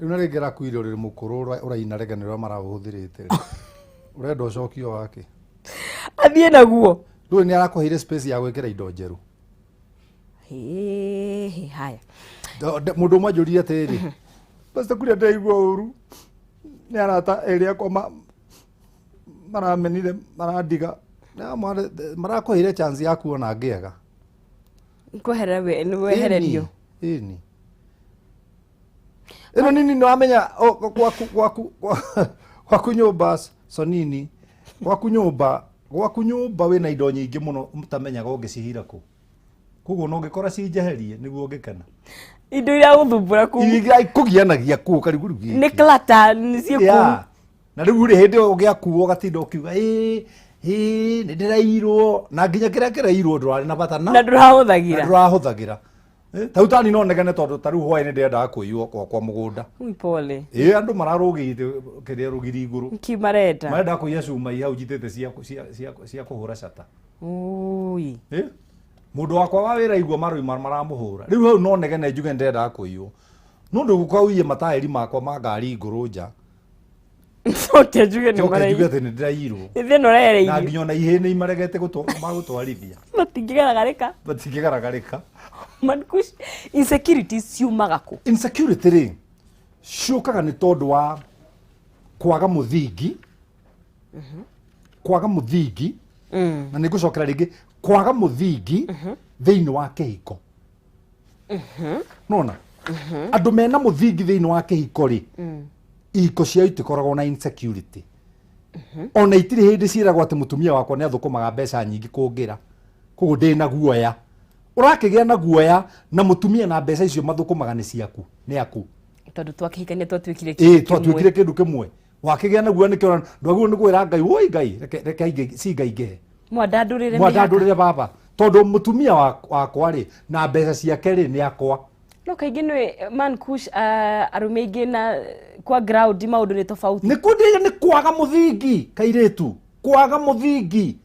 Rĩu na rĩngĩ arakuire ũrĩrĩ mũkũrũ ũraina rege nĩ ũrĩa maraũhũthĩrĩte. Ũrenda ũcokio wake? Athiĩ naguo. Ndũĩ nĩ arakũheire space ya gwĩkĩra indo njerũ. Hĩ, haya. Mũndũ ũmwe anjũririe atĩrĩrĩ, "Pastor Kuria, ndĩraigua ũru nĩ arata erĩ akwa maramenire marandiga." Marakũheire chance ya kuona ngĩega. Kweherera nĩ wehererio. Ĩni ĩno nini nĩ wamenya gwaku nyũmba sonini gwaku nyũmba wĩna indo nyingĩ mũno ũtamenyaga ũngĩcihira kũ, koguo no ũngĩkora cinjeherie nĩguo ũngĩkena. Indo iria gũthumbũra kũu. Iria ikũgianagia kũu karigu rĩu nĩ gĩkĩ. Clutter nĩ ciĩ kũu. Yeah. Na rĩu rĩ, hĩndĩ ĩyo ũgĩakuo ũgatinda ũkiuga ĩĩ nĩ ndĩrairwo, na nginya kĩrĩa kĩrairwo ndũrarĩ na bata na na ndũrahũthagĩra. Na ndũrahũthagĩra. Ta rĩu tani no negene tondũ ta rĩu hwaĩ nĩ ndĩrendaga kũiywo gwakwa mũgũnda. Ui, pole. Ĩ andũ mararũgĩte kĩrĩa rũgiri igũrũ. Nĩkĩ marenda? Marenda kũiya cuma i hau njitĩte cia kũhũra cata. Ui. Ĩ mũndũ wakwa wa wĩra igua marũima maramũhũra rĩu hau no negene njuge ndĩrendaga kũiywo nĩ ũndũ gũka ũiye mataĩri makwa ma ngari ngũrũ nja. Coke njuge nĩ Njoke njuge maraiyo. atĩ nĩ ndĩraiyirwo. Nĩ thĩna Na ũrehereirio. nginya ona ihĩ nĩ imaregete magũtwarithia. Matingĩgaragarĩka. Matingĩgaragarĩka. Mankush, insecurities ciumaga kũ? Insecurity rĩ, ciũkaga nĩ tondũ wa kwaga mũthingi, kwaga mũthingi. Na nĩ ngũcokera rĩngĩ, kwaga mũthingi thĩinĩ wa kĩhiko. Nona andũ mena mũthingi thĩinĩ wa kĩhiko rĩ, ihiko ciao itikoragwo na insecurity. Ona itirĩ hĩndĩ ciĩragwo atĩ mũtumia wakwa nĩ athũkũmaga mbeca nyingĩ kũngĩra, koguo ndĩ na guoya. Ũrakĩgĩa na guoya na mũtumia na mbeca icio mathũkũmaga nĩ ciaku, nĩ aku? Tondũ twakĩhikania twatuĩkire ĩ kĩndũ kĩmwe. Twatuĩkire kĩndũ kĩmwe, wakĩgĩa na guoya nĩkĩo ndwagĩrĩirwo nĩ kwĩra Ngai, "Woi Ngai, reke cingaingĩhe." Mwandandũrĩre mĩhaka. Mwandandũrĩre baba, tondũ mũtumia wakwa rĩ, na mbeca ciake rĩ, nĩ akwa. No kaingĩ nĩ Mankush, arũme aingĩ na kwa ground maũndũ nĩ tofauti. Nĩ kũndĩ nĩ kwaga mũthingi, kairĩtu, kwaga mũthingi,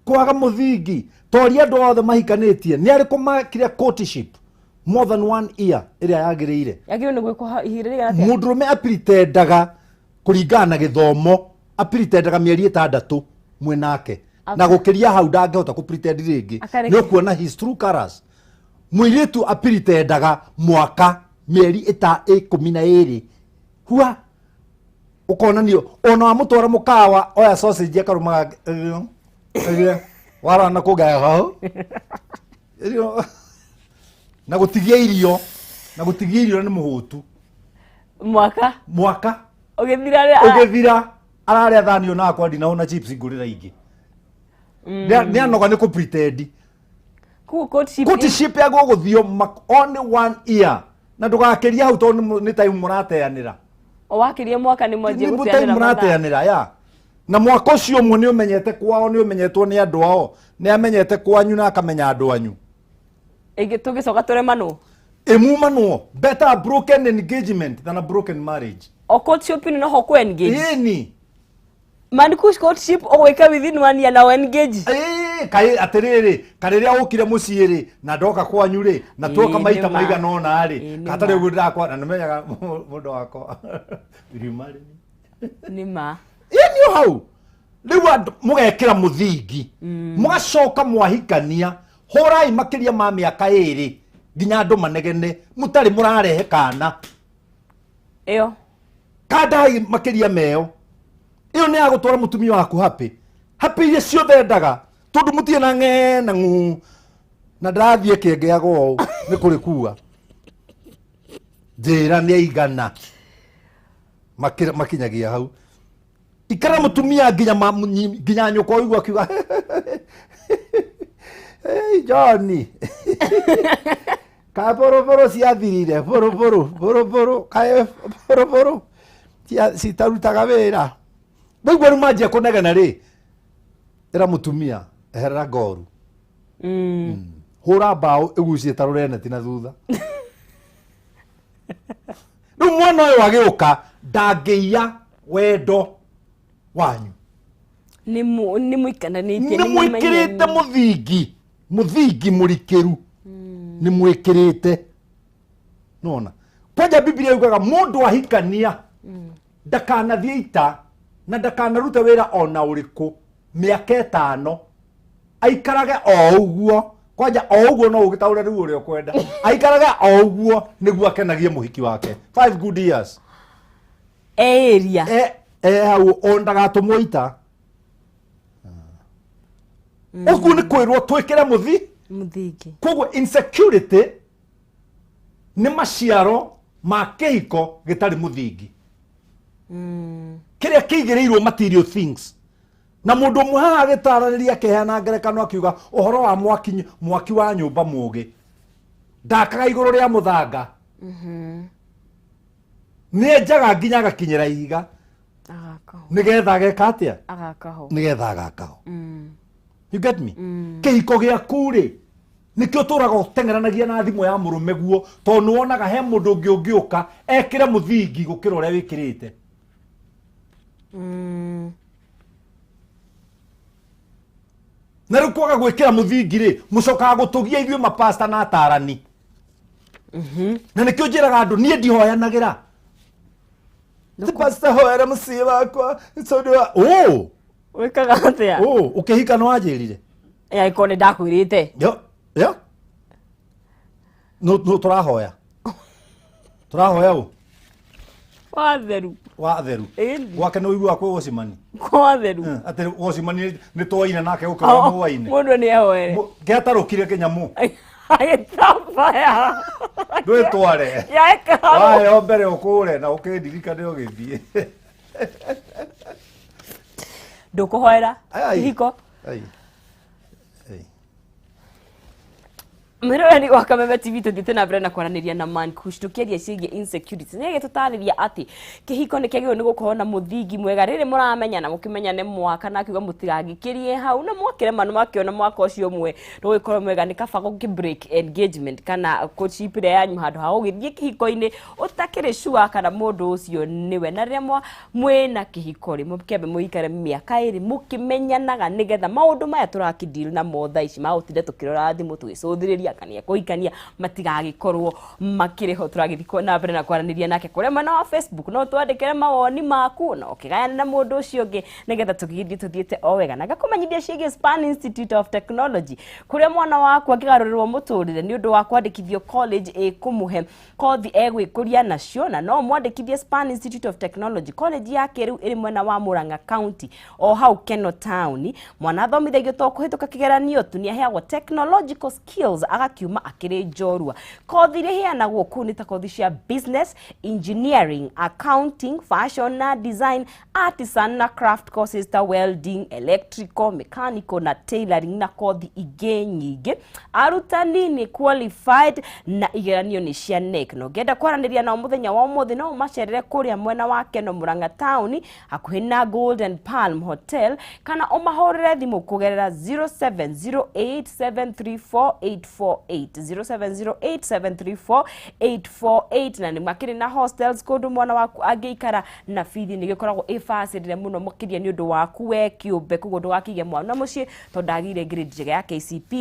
kwaga mũthingi. Toria andũ othe mahikanĩtie nĩ arĩkũ makire courtship more than one year ĩrĩa yagĩrĩire. Yagĩrĩirwo nĩ gwĩkwo ihinda rĩigana atĩa? Mũndũrũme apritendaga kũringana na gĩthomo, apritendaga mĩeri 6 mwĩnake, na gũkĩria hau ndangĩhota kũ pretend rĩngĩ. Nĩ ũkuona his true colors. Mũirĩtu apritendaga mwaka, mĩeri ĩta 12, hua ũkonanio ona wamũtwara mũkawa oya sausage akarũmaga warora na kũngaya hau Irio- na gũtigia irio, na gũtigia irio nĩ mũhũtu. Mwaka. Mwaka. Ũgĩthira rĩ Ũgĩthira ararĩa thani ona akwa ndinahũna chips ngũrĩra ingĩ. Nĩ anoga nĩ kũ pretend. Koguo courtship Courtship ya gũgũthio only one year na ndũgakĩria hau tondũ nĩ time mũrateanĩra. O wakĩria mwaka nĩ mwanjia Nĩ gũteanĩra time mathaa. mũrateanĩra ya na mwaka ũcio ũmwe nĩ ũmenyete kwao, nĩ ũmenyetwo nĩ andũ ao, nĩ amenyete kwanyu na akamenya andũ anyu. Ĩngĩ tũgĩcoka tũremanwo. Ĩmumanwo, better a broken engagement than a broken marriage. O courtship nĩ noho kũ engage? Ĩni. Mankush, courtship ũgwĩka within one year na o engage? Ĩĩ, kaĩ atĩrĩrĩ, karĩrĩa ũkire mũciĩ rĩ na ndoka kwanyu rĩ na tuoka Ĩĩ, maita nĩ ma. maigana ũna rĩ, Ĩĩ, nĩ katarĩ ma. ũguo ndĩrakwa na nĩmenyaga mũndũ wakwa. Will you marry me? Nĩ ma. Ĩni o hau rĩu andũ mũgekĩra mũthingi, mũgacoka mwahikania, hũrai makĩria ma mĩaka 2 nginya andũ manegene mũtarĩ mũrarehe kana. Ĩyo. Kandai makĩria meyo ĩyo nĩ ya gũtwara mũtumia waku happy happy iria ciothe endaga, tondũ mũtirĩ na ng'e na ng'u na ndarathiĩ kĩengeaga ũũ nĩ kũrĩkua njĩra nĩ aigana. Makinyagia hau ikara mũtumia nginya nginya nyũkwa ũigua akiuga, "Hey, Johnny, ka bũrũbũrũ ciathirire, bũrũbũrũ bũrũbũrũ, kaĩ bũrũbũrũ citarutaga wĩra." Waigua rĩu manjia kũnegena rĩ, ĩra mũtumia eherera ngoru. Hũra mbaũ ĩgucie ta rũreneti na thutha. Rĩu mwana ũyũ agĩũka ndangĩiya wendo wanyu. Nĩ mũikananĩtie. Nĩ mwĩkĩrĩte mũthingi, mũthingi mũrikĩru nĩ mwĩkĩrĩte nona. Kwanja Biblia yugaga mundu ahikania ndakanathie ita na ndakanarute wira ona uriku miaka 5 aikarage o uguo. Kwanja o uguo no ugitaure riu uria ukwenda aikarage o uguo niguo akenagie muhiki wake 5 good years area hau o ndagatumwo ita. Uguo ni kwirwo twikire muthingi. Koguo insecurity ni maciaro ma kihiko gitari muthingi. Kiria kiigiriirwo material things. Na mundu umwe haha agitaraniria akiheana ngerekano akiuga uhoro wa mwaki wa nyumba mugi ndakaga iguru ria muthanga. Nienjaga nginya agakinyira ihiga nigetha ageka atia agakaho nigetha agakaho. You get me? Kihiko giaku ri nikio turaga utengeranagia na thimu ya murume guo tondu wonaga he mundu ungi ungiuka ekire muthingi gukira uria wikirite. Na riu kwaga gwikira muthingi ri mucokaga gutugia ithuĩ mapasta na atarani. Na nikio njiraga andu nie ndihoyanagira ti pasta hoera mucii wakwa tondu wa wikaga atia ukihika no wanjirire iko ni ndakwirite yo yo no turahoya turahoya watheru watheru gwake no igua kwĩ gũcimani kwatheru atĩ gũcimani nĩ twaine nake gũkĩrwo mwaine mũndũ nĩ ahoere gĩatarũkire kĩnyamũ agĩtambaya ndwĩtware waheo mbere ũkũre na ũkĩndirikane ũgĩthiĩ ndũkũhoera kĩhiko. Mwiroreri wa Kameme TV tuthiĩte na mbere na kwaranĩria na Man Kush tukiaria ciĩgiĩ insecurity. Nĩ agĩtũtarĩria atĩ kĩhiko nĩ kĩagĩrĩirwo nĩ gũkorwo na mũthingi mwega rĩrĩ mũramenyana mũkĩmenyane mwaka na akiuga mũtigagĩkĩrie hau na mwakĩrema nĩ mwakĩona mwaka ũcio ũmwe ndũgĩkorwo mwega nĩ kaba gũkĩ break engagement kana courtship ĩrĩa yanyu handũ ha gũgĩthiĩ kĩhiko-inĩ ũtakĩrĩ sure kana mũndũ ũcio nĩwe. Na rĩrĩa mwĩna kĩhiko rĩ mũkĩambe mũikare mĩaka ĩrĩ mũkĩmenyanaga nĩgetha maũndũ maya tũrakĩdeal namo thaa ici magũtinda tũkĩrora thimũ tũgĩcũthĩrĩria kana kuhikania matigagikorwo makiriho. Turagithi na mbere na kwaraniria nake kuria mwena wa Facebook no twandikire mawoni maku na ukigayana na mundu ucio ungi nigetha tugithie tuthiete o wega. Na ngakumenyithia ciĩgiĩ Span Institute of Technology kuria mwana waku angĩgarũrĩrwo mũtũrĩre nĩ ũndũ wa kwandĩkithio college ĩkũmũhe kothi egwĩkũria nacio na no mwandĩkithie Span Institute of Technology college ya kĩrĩu ĩrĩ mwena wa Murang'a County o hau Keno Town. Mwana athomithagio to kũhĩtũka kĩgeranio tu nĩaheagwo technological skills agakiuma akĩrĩ njorua. Kothi iria iheanagwo kũu nĩ ta kothi cia business, engineering, accounting, fashion na design, artisan na craft courses ta welding, electrical, mechanical na tailoring na kothi ingĩ nyingĩ. Arutani nĩ qualified na igeranio nĩ cia KNEC. Na ũngĩenda kwaranĩria nao mũthenya wa ũmũthĩ no ũmacerere kũrĩa mwena wa Keno Murang'a Town hakuhĩ na Golden Palm Hotel kana ũmahũrĩre thimũ kũgerera 0708734848 0708734848 na nĩ makĩrĩ na hostels kũndũ mwana waku angĩikara na bithi nĩ gĩkoragwo ĩbacĩrĩre mũno makĩria nĩ ũndũ waku we kĩũmbe koguo ndũgakĩige mwana mũciĩ tondũ ndagĩire grade njega ya KCP.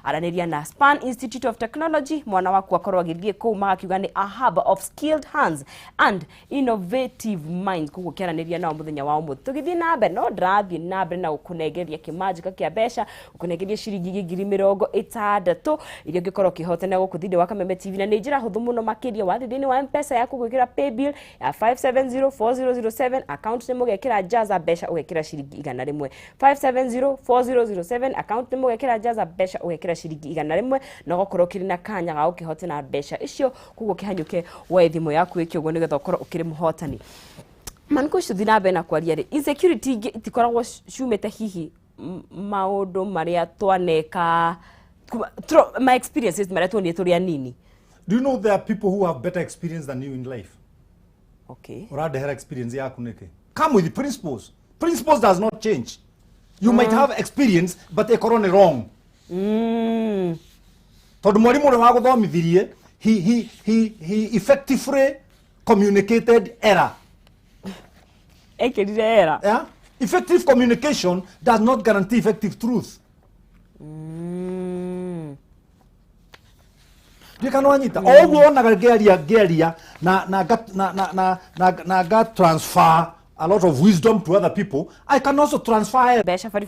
Aranĩria na Span Institute of Technology mwana waku akorwo agĩthiĩ kũu magakiuga nĩ a hub of skilled hands and innovative minds koguo kĩaranĩria nao mũthenya wa ũmũthĩ. Tũgĩthiĩ na mbere no ndĩrathiĩ na mbere na gũkũnengeria kĩmanjĩka kĩa mbeca gũkũnengeria ciringi 60,000 iria ũngĩkorwo ũkĩhotana gũkũ thĩinĩ wa Kameme TV na nĩ njĩra hũthũ mũno makĩria wathiĩ thĩinĩ wa M-Pesa yaku gwĩkĩra paybill ya 5704007 account nĩ mũgekĩra jaza mbeca ũgekĩra ciringi 100 5704007 account nĩ mũgekĩra jaza mbeca ũgekĩra ciringi 100 na ũgakorwo ũkĩrĩ na kanya ga gũkĩhotana mbeca icio koguo kĩhanyũke woe thimũ yaku wĩke ũguo nĩgetha ũkorwo ũkĩrĩ mũhotani. Mankush tũthiĩ na mbere na kwaria rĩ insecurity ingĩ itikoragwo ciumĩte hihi maũndũ marĩa twaneka my experiences marĩa tuonire tũrĩ anini. Do you know there are people who have better experience than you in life? Okay. Ũrandehera experience yaku nĩkĩ? Come with the principles. Principles does not change. You might have experience but ĩkorwo nĩ wrong. Tondũ mwarimũ ũrĩa wagũthomithirie he effectively communicated error. Ekĩrire error. Yeah? Effective communication does not guarantee effective truth. Ndiũĩ kana wanyita. O ũguo wonaga ngĩaria na nga transfer a lot of wisdom to other people, I can also transfer mbeca bari.